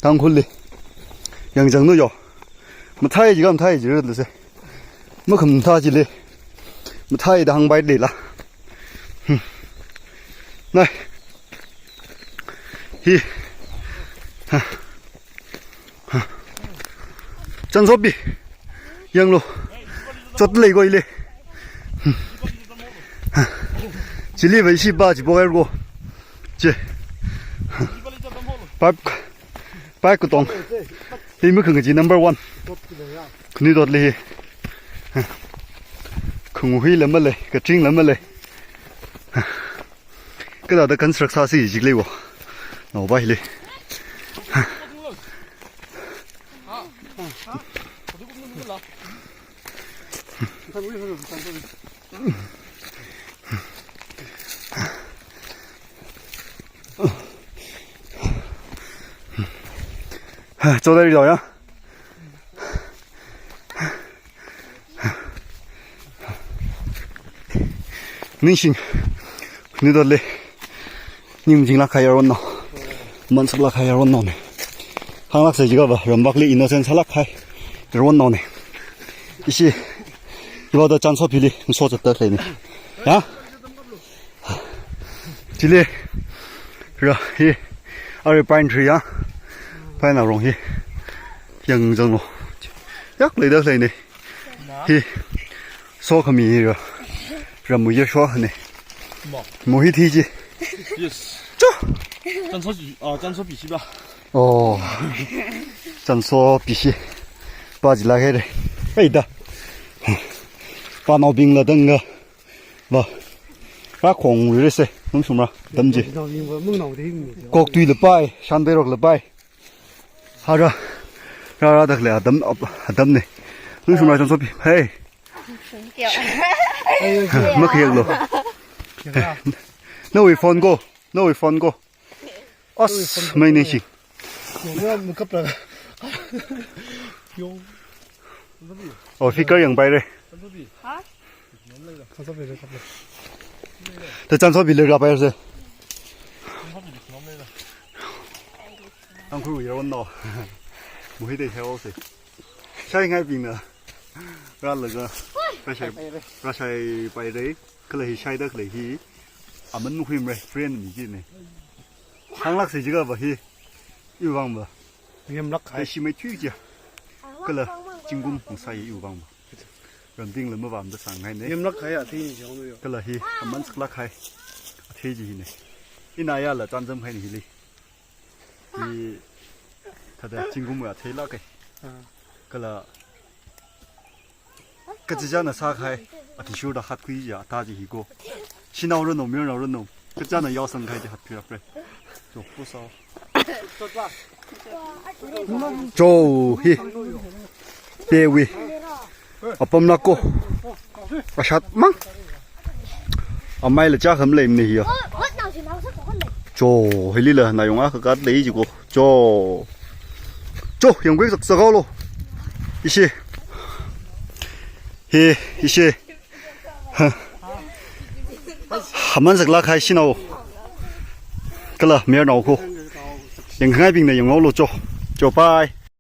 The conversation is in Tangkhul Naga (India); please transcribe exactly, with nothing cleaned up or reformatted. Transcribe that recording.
Tangkhulli. Yangzangnu yo. Mathai jiakha mathai jiralase. Makhamathā jile. Mathai da hāngpai leila. Hmm. Nai. Hi. Ha. Ha. Chansopi. Yanglu. Chot lei ko ile. Hmm. Ha. Chili vai shi ba chi bogai ko. Che. Ha. Pipe. Pipe katong. Hi makhangachee number one. Khanuithotli hi. Khangu hila malei, kachingla malei. Kathāda construct sāsi jikleiwo. Naopai hili. Ha, chotda ri dao ya. Ningshing. Khanuithotli. Ning majinglāk kahai yaronnao. Aman saklāk kahai yaronnao ne. Hānglāksa jiakha va, ramvakli innocent sālāk kahai yaronnao ne. Ishi, iva da Chansopili, nso zatda leine. Ya? Chili, ra, hi, arui pine tree ya. Pine arong hi. Yangzanglu. Yak leida leine. Hi. Sokhami hi ra. Ramwui yashua ne. Mo. Mo hi thi chi. Yes. Cho. Chanso chi, ah, Chansopi shi ba. Oh. Chansopi shi. Ba jilāk haire. Ei da. Panaobingla danga. Ba. Ra khong rirese. Nung shumra. Dam chi. Kok tui lapai. Shanbei rok lapai. Hara. Rara dakle adam, ab-, adam ne. Nung shumra Chansopi. Hey. Makhayaklu. Nawui phone ko. Nawui phone ko. As, mai ne shi. Oh, figure yangpai re. Ha? Ta Chansopili rāpai se. Tangkhul yaronnao. Mo hi de heo se. Shaingaibingna. Rālaga. Rāshai, rāshaipai re. Kala hi shaida kala hi. Aman mukhim re. Friend mi ji ne. Hānglāksa jiakha va hi. Iwui vang va. Yamlāk kahai. Shi mai thui ja. Kala zingkum hungsai iwui vang va. Ramdingla mavāmada sāngai ne. Yamlāk kahai athei ni jong yo. Kala hi aman saklāk kahai athei chi hi ne. Ina yala chānjam kahai ne hili. Hi thāda zingkum athei lāk kahai. Ah. Kala kachichāna sākahai athishurda hatkhui ja athā chi hi ko. Shanao ranu, mayarnao ranu. Kachichāna yaosang kahai chi hatkhui ra pre. Cho, pusao. Cho hi. Pewui. Apam lāko. Ashat mang. Amaila chā kham leimane hiya. Cho, hilila na yong akha kat lei ji ko. Cho. Cho, yangkhui sak sak lo. Ishi. Hi, ishi. Ha. Aman saklāk kahai shanao. Kala mayarnao ko. Yangngaibingna yanglu cho. Cho, bye.